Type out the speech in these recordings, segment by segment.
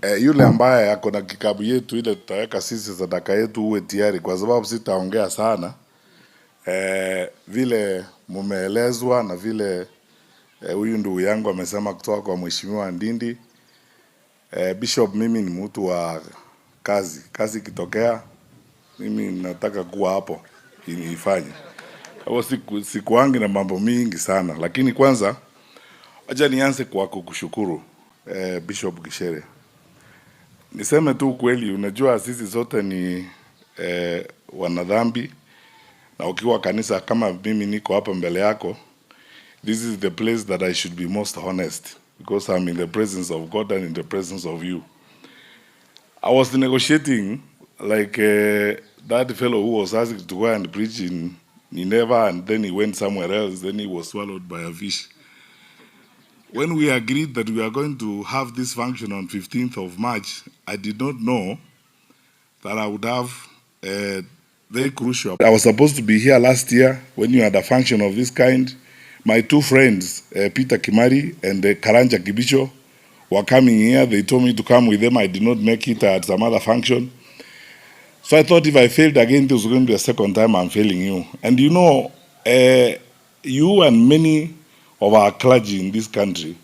Eh, yule ambaye ako na kikapu yetu ile tutaweka sisi sadaka yetu uwe tayari, kwa sababu sitaongea sana. Eh, vile mumeelezwa na vile eh, huyu ndugu yangu amesema kutoka kwa Mheshimiwa Ndindi. Eh, Bishop, mimi ni mtu wa kazi. Kazi ikitokea mimi nataka kuwa hapo niifanye. Kwa hivyo sikuangi na mambo mingi sana, lakini kwanza acha nianze kwa kukushukuru Bishop Gichere. Niseme tu kweli, unajua sisi sote ni wanadhambi, na ukiwa kanisa kama mimi niko hapa mbele yako, this is the place that I should be most honest because I'm in the presence of God and in the presence of you. I was negotiating like that fellow who was asked to go and preach in Nineveh and then he went somewhere else, then he was swallowed by a fish. When we agreed that we are going to have this function on 15th of March, I did not know that I would have a very crucial. I was supposed to be here last year when you had a function of this kind. My two friends, Peter Kimari and Karanja Kibicho, were coming here. They told me to come with them. I did not make it. I had some other function. So I thought if I failed again, this was going to be a second time I'm failing you. And you know, you and many of our clergy in this country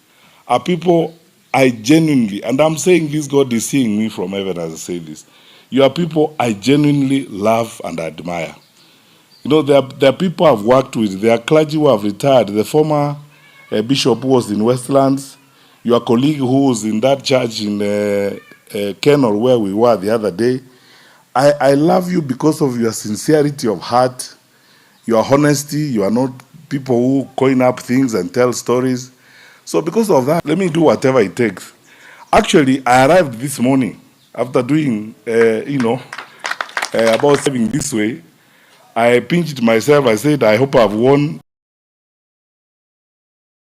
are people I genuinely, and I'm saying this, God is seeing me from heaven as I say this. You are people I genuinely love and admire. You know, there are people I've worked with, there are clergy who have retired. The former bishop who was in Westlands, your colleague who was in that church in Kenol where we were the other day. I love you because of your sincerity of heart, your honesty. You are not people who coin up things and tell stories. So because of that, let me do whatever it takes. Actually, I arrived this morning after doing, about saving this way. I pinched myself. I said, I hope I've won.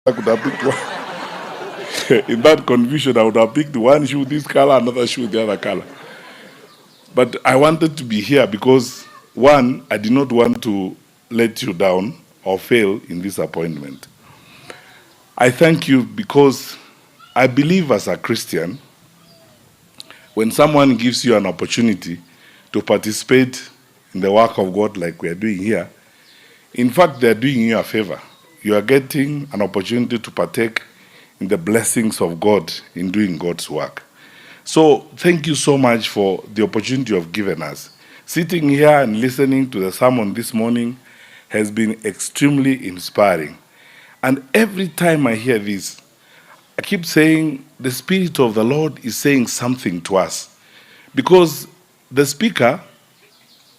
I could have picked one. In that confusion, I would have picked one shoe this color, another shoe the other color. But I wanted to be here because, one, I did not want to let you down or fail in this appointment. I thank you because I believe as a Christian, when someone gives you an opportunity to participate in the work of God like we are doing here, in fact, they are doing you a favor. You are getting an opportunity to partake in the blessings of God in doing God's work. So thank you so much for the opportunity you have given us. Sitting here and listening to the sermon this morning has been extremely inspiring. And every time I hear this, I keep saying the Spirit of the Lord is saying something to us. Because the speaker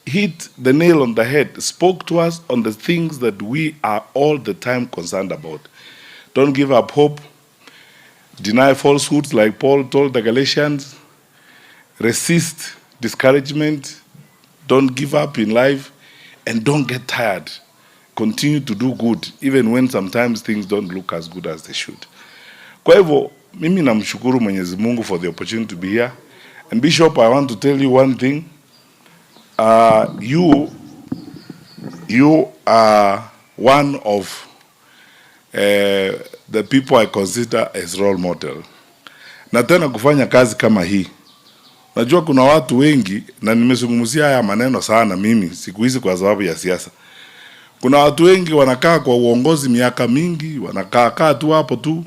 hit the nail on the head, spoke to us on the things that we are all the time concerned about. Don't give up hope. Deny falsehoods like Paul told the Galatians. Resist discouragement. Don't give up in life. And don't get tired. Continue to do good, even when sometimes things don't look as good as they should. Kwa hivyo, mimi namshukuru Mwenyezi Mungu for the opportunity to be here. And Bishop, I want to tell you one thing. You are one of the people I consider as role model. Na tena kufanya kazi kama hii. Najua kuna watu wengi na nimezungumzia haya maneno sana mimi siku hizi kwa sababu ya siasa. Kuna watu wengi wanakaa kwa uongozi miaka mingi, wanakaa kaa tu hapo tu.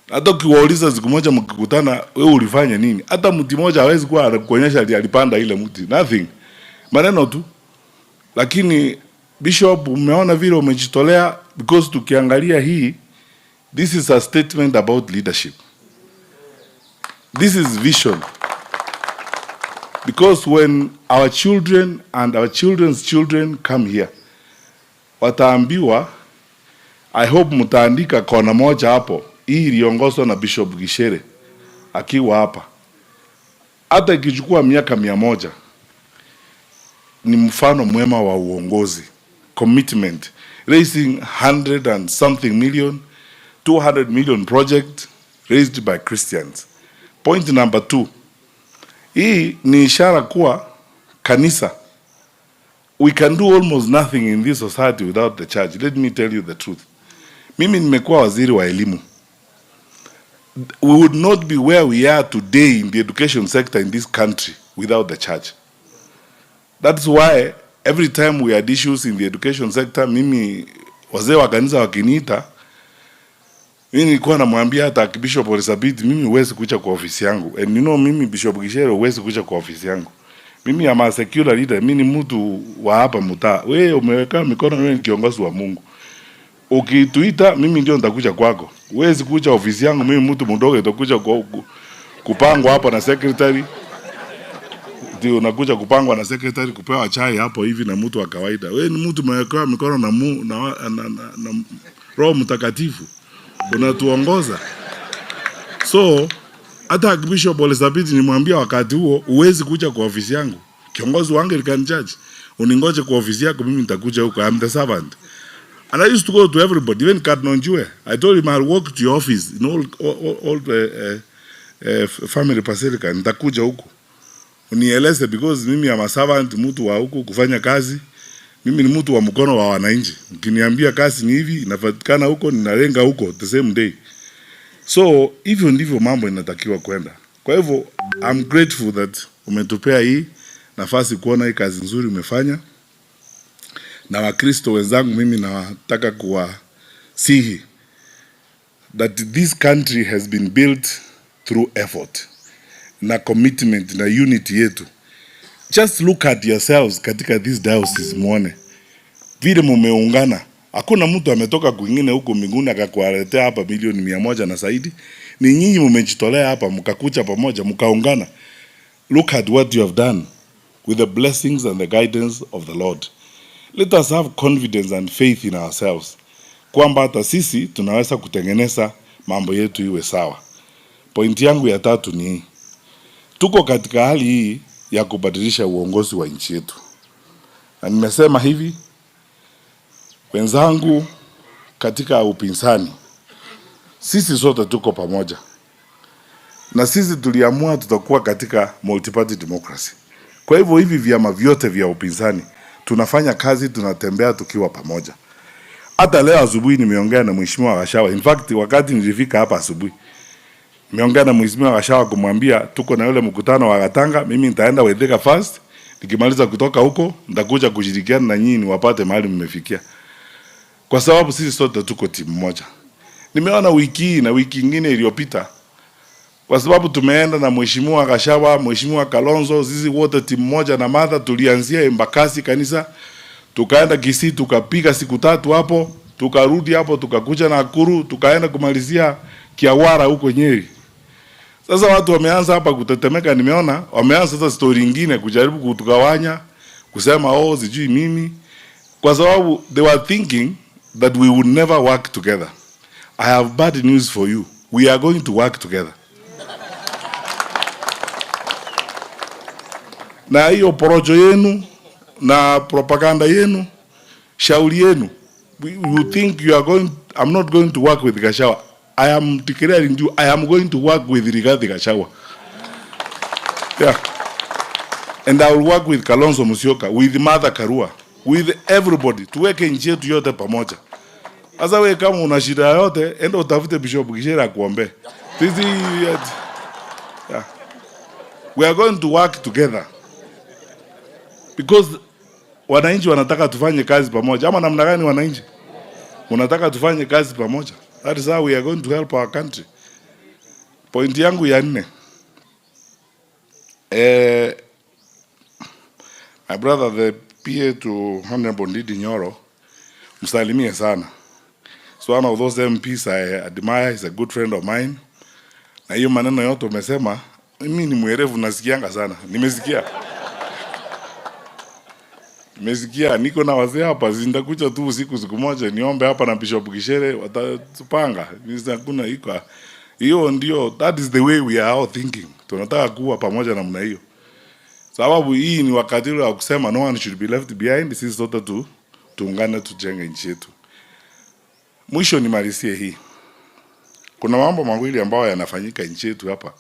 Hata ukiwauliza siku moja mkikutana, wewe ulifanya nini? Hata mti mmoja hawezi kuwa anakuonyesha alipanda ile mti. Nothing. Maneno tu. Lakini Bishop, umeona vile umejitolea, because tukiangalia hii, this is a statement about leadership. This is vision. Because when our children and our children's children come here, wataambiwa, I hope mtaandika kona moja hapo, hii iliongozwa na Bishop Gichere akiwa hapa. Hata ikichukua miaka 100, ni mfano mwema wa uongozi, commitment, raising 100 and something million, 200 million project raised by Christians. Point number 2, hii ni ishara kuwa kanisa, we can do almost nothing in this society without the church. Let me tell you the truth. Mimi nimekuwa waziri wa elimu. We would not be where we are today in the education sector in this country without the church. That's why every time we had issues in the education sector, mimi wazee wa kanisa wakiniita, mimi nilikuwa namwambia hata Bishop Elizabeth, mimi huwezi kuja kwa ofisi yangu. And you know mimi Bishop Gishere huwezi kuja kwa ofisi yangu. Mimi am a secular leader, mimi ni mtu wa hapa mtaa. Wewe umeweka mikono, wewe ni kiongozi wa Mungu. Ukituita mimi ndio nitakuja kwako. Huwezi kuja ofisi yangu mimi mtu mdogo itakuja kwa kupangwa hapa na secretary. Ndio unakuja kupangwa na secretary kupewa chai hapo hivi na mtu wa kawaida. Wewe ni mtu umewekewa mikono na, mu, na, na, na, na, na Roho Mtakatifu unatuongoza. So hata Bishop Elizabeth nimwambia wakati huo, huwezi kuja kwa ofisi yangu. Kiongozi wa Anglican Church, uningoje kwa ofisi yako, mimi nitakuja huko. I'm the servant. And I used to go to everybody, even Cardinal Njue. I told him I'll walk to your office in all the family basilica. Nitakuja huko. Unieleze because mimi am a servant, mtu wa huku kufanya kazi. Mimi ni mtu wa mkono wa wananchi. Ukiniambia kazi ni hivi, inapatikana huko, ninalenga huko the same day. So hivyo ndivyo mambo inatakiwa kwenda. Kwa hivyo I'm grateful that umetupea hii nafasi kuona hii kazi nzuri umefanya. Na Wakristo wenzangu, mimi nataka kuwasihi that this country has been built through effort na commitment na unity yetu. Just look at yourselves katika this diocese, muone vile mumeungana. Hakuna mtu ametoka kwingine huko mbinguni akakualetea hapa milioni 100 na zaidi. Ni nyinyi mumejitolea hapa mkakuja pamoja mkaungana. Look at what you have done with the blessings and the guidance of the Lord. Let us have confidence and faith in ourselves kwamba hata sisi tunaweza kutengeneza mambo yetu iwe sawa. Pointi yangu ya tatu ni hii. Tuko katika hali hii ya kubadilisha uongozi wa nchi yetu, na nimesema hivi, wenzangu katika upinzani, sisi sote tuko pamoja, na sisi tuliamua tutakuwa katika multi-party democracy. Kwa hivyo hivi vyama vyote vya upinzani tunafanya kazi, tunatembea tukiwa pamoja. Hata leo asubuhi nimeongea na Mheshimiwa Gachagua. In fact, wakati nilifika hapa asubuhi nimeongea na Mheshimiwa Gachagua kumwambia tuko na yule mkutano wa Gatanga, mimi nitaenda Weithiga first, nikimaliza kutoka huko nitakuja kushirikiana na nyinyi niwapate mahali mmefikia, kwa sababu sisi sote tuko timu moja. Nimeona wiki hii na wiki nyingine iliyopita, kwa sababu tumeenda na Mheshimiwa Gachagua, Mheshimiwa Kalonzo, sisi wote timu moja na Martha, tulianzia Embakasi kanisa, tukaenda Kisii, tukapiga siku 3 hapo, tukarudi hapo, tukakuja Nakuru, tukaenda kumalizia Kiawara huko Nyeri. Sasa watu wameanza hapa kutetemeka, nimeona wameanza sasa story nyingine kujaribu kutugawanya, kusema oh sijui mimi, kwa sababu they were thinking that we would never work together. I have bad news for you. We are going to work together. Na hiyo porojo yenu na propaganda yenu, shauri yenu, you think you are going, I'm not going to work with Gachagua. I am declaring you, I am going to work with Rigathi Gachagua. Yeah. And I will work with Kalonzo Musyoka, with Martha Karua, with everybody. Tuweke nchi yetu yote pamoja. Sasa wewe kama una shida yote, enda utafute Bishop Gishere akuombe. This is, yeah. We are going to work together. Because wananchi wanataka tufanye kazi pamoja. Ama namna gani wananchi? Unataka tufanye kazi pamoja. That is how we are going to help our country. Point yangu ya nne. My brother, the PA to Honorable Ndindi Nyoro, msalimie sana. So one of those MPs I admire, is a good friend of mine. Na hiyo maneno yote umesema, mimi ni mwerevu, nasikianga sana. Nimesikia. Nimesikia niko na wazee hapa, nitakuja tu usiku siku moja niombe hapa na Bishop Gishere watatupanga. Mimi hakuna iko. Hiyo ndio, that is the way we are all thinking. Tunataka kuwa pamoja namna hiyo. Sababu hii ni wakati ule wa kusema no one should be left behind. Sisi sote tuungane tujenge nchi yetu. Mwisho nimalizie hii. Kuna mambo mawili ambayo yanafanyika nchi yetu hapa,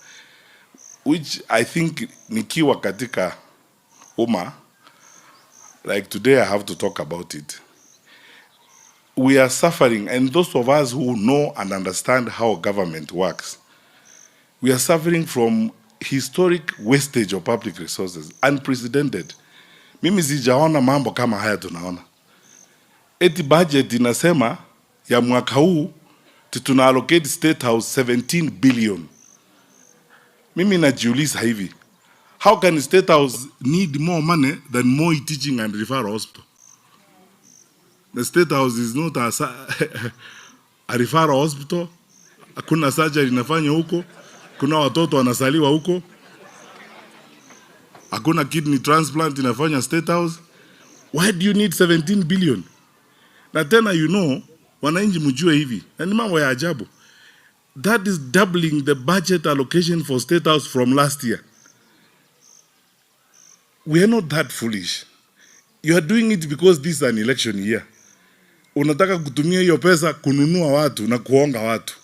which I think nikiwa katika umma, like today I have to talk about it. We are suffering, and those of us who know and understand how government works, We are suffering from historic wastage of public resources, unprecedented. Mimi sijaona mambo kama haya tunaona. Eti budget inasema ya mwaka huu tuna allocate State House 17 billion. Mimi najiuliza hivi, how can State House need more money than Moi Teaching and Referral Hospital? The State House is not a, a referral hospital. Hakuna surgery inafanywa huko, kuna watoto wanazaliwa huko, hakuna kidney transplant inafanywa State House. Why do you need 17 billion? Na tena you know, wananchi mjue hivi, na ni mambo ya ajabu. That is doubling the budget allocation for State House from last year. We are not that foolish. You are doing it because this is an election year. Unataka kutumia hiyo pesa kununua watu na kuhonga watu.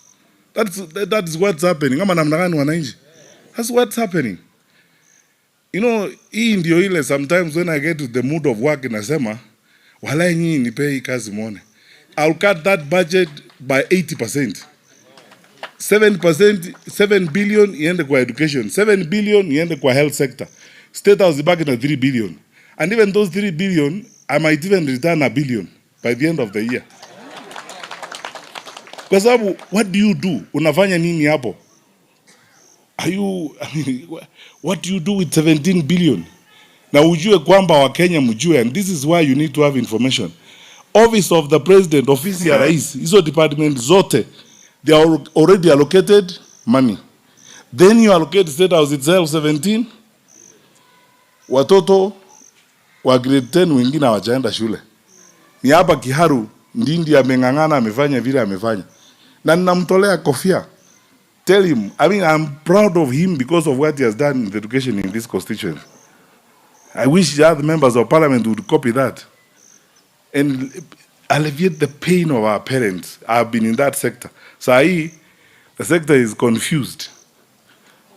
That is what's happening. Ama namna gani wananchi? That's what's happening. You know, hii ndio ile sometimes when I get to the mood of work nasema, walai nyinyi nipe hii kazi muone. I'll cut that budget by 80%. 7%, 7 billion iende kwa education, 7 billion iende kwa health sector. State House ibaki na 3 billion. And even those 3 billion, I might even return a billion by the end of the year. Kwa sababu what do you do? Unafanya nini hapo? Are you, I mean, what do you do with 17 billion? Na ujue kwamba Wakenya mjue, and this is why you need to have information. Office of the President, ofisi ya rais, hizo department zote, they are already allocated money. Then you allocate State House itself 17. Watoto wa grade 10 wengine hawajaenda shule. Ni hapa Kiharu Ndindi ameng'ang'ana, amefanya vile amefanya, na ninamtolea kofia. Tell him, I mean, I'm proud of him because of what he has done in the education in this constituency. I wish the other members of parliament would copy that and alleviate the pain of our parents. I've been in that sector. Saa hii the sector is confused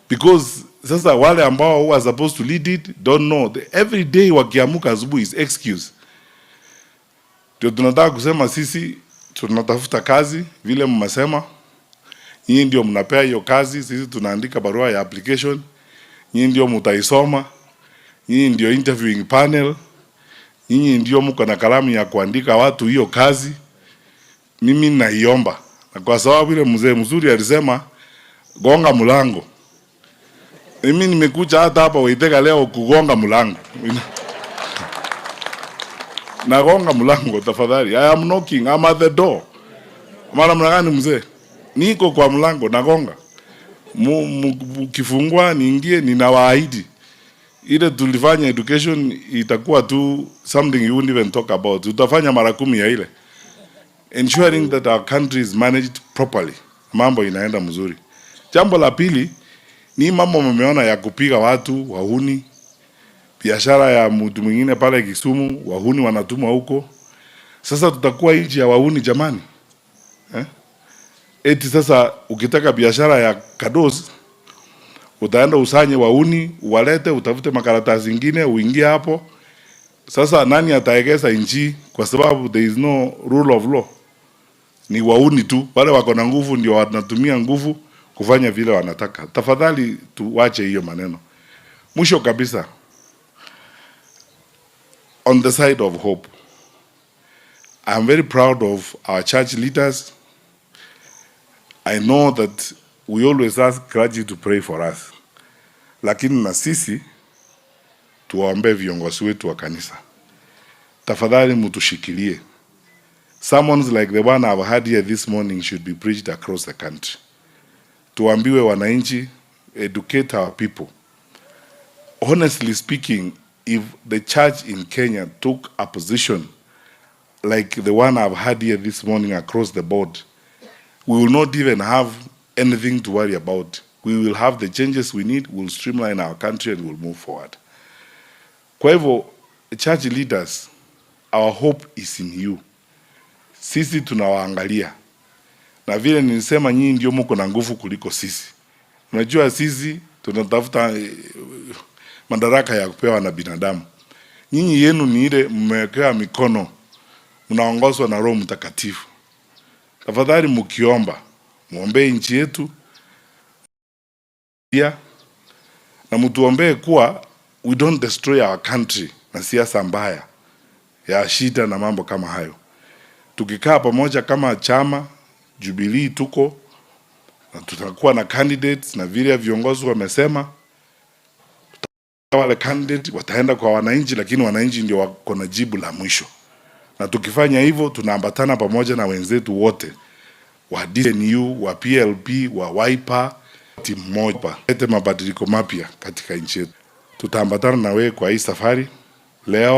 because sasa wale ambao who are supposed to lead it don't know. The, every day wakiamuka asubuhi is excuse. Ndio tunataka kusema sisi tunatafuta kazi vile mmesema, nyinyi ndio mnapea hiyo kazi, sisi tunaandika barua ya application, nyinyi ndio mtaisoma, nyinyi ndio interviewing panel, nyinyi ndio mko na kalamu ya kuandika watu hiyo kazi. Mimi naiomba, na kwa sababu ile mzee mzuri alisema gonga mlango, mimi nimekuja hata hapa Waitheka leo kugonga mlango nagonga mlango tafadhali. I am knocking, I'm at the door. Maana namna gani mzee? Niko kwa mlango nagonga. Mkifungua niingie, ninawaahidi ile tulifanya education itakuwa tu something you wouldn't even talk about. Tutafanya mara 10 ya ile, ensuring that our country is managed properly, mambo inaenda mzuri. Jambo la pili ni mambo mmeona ya kupiga watu wahuni, biashara ya mtu mwingine pale Kisumu, wahuni wanatumwa huko. Sasa tutakuwa nchi ya wahuni jamani, eh? Eti sasa ukitaka biashara ya Kados utaenda usanye wahuni uwalete, utafute makaratasi zingine uingie hapo. Sasa nani ataegeza nchi? Kwa sababu there is no rule of law, ni wahuni tu, wale wako na nguvu ndio wanatumia nguvu kufanya vile wanataka. Tafadhali tuwache hiyo maneno. Mwisho kabisa, on the side of hope, I am very proud of our church leaders. I know that we always ask clergy to pray for us, lakini na sisi tuwaombee viongozi wetu wa kanisa. Tafadhali mtushikilie. Sermons like the one I've had here this morning should be preached across the country. Tuambiwe wananchi, educate our people. Honestly speaking, if the church in Kenya took a position like the one I've had here this morning across the board, we will not even have anything to worry about. We will have the changes we need, we'll streamline our country and we'll move forward. Kwa hivyo, church leaders, our hope is in you. Sisi tunawaangalia. Na vile nilisema nyinyi ndio mko na nguvu kuliko sisi. Unajua sisi tunatafuta madaraka ya kupewa na binadamu. Nyinyi yenu ni ile mmewekewa mikono, mnaongozwa na Roho Mtakatifu. Tafadhali mkiomba, muombee nchi yetu. Pia na mtuombee kuwa we don't destroy our country na siasa mbaya ya shida na mambo kama hayo. Tukikaa pamoja kama chama Jubilee tuko na tutakuwa na candidates na vile viongozi wamesema, wale candidate wataenda kwa wananchi, lakini wananchi ndio wako na jibu la mwisho. Na tukifanya hivyo, tunaambatana pamoja na wenzetu wote wa DNU, wa PLP, wa Wiper, timu moja, lete mabadiliko mapya katika nchi yetu. Tutaambatana na wewe kwa hii safari leo.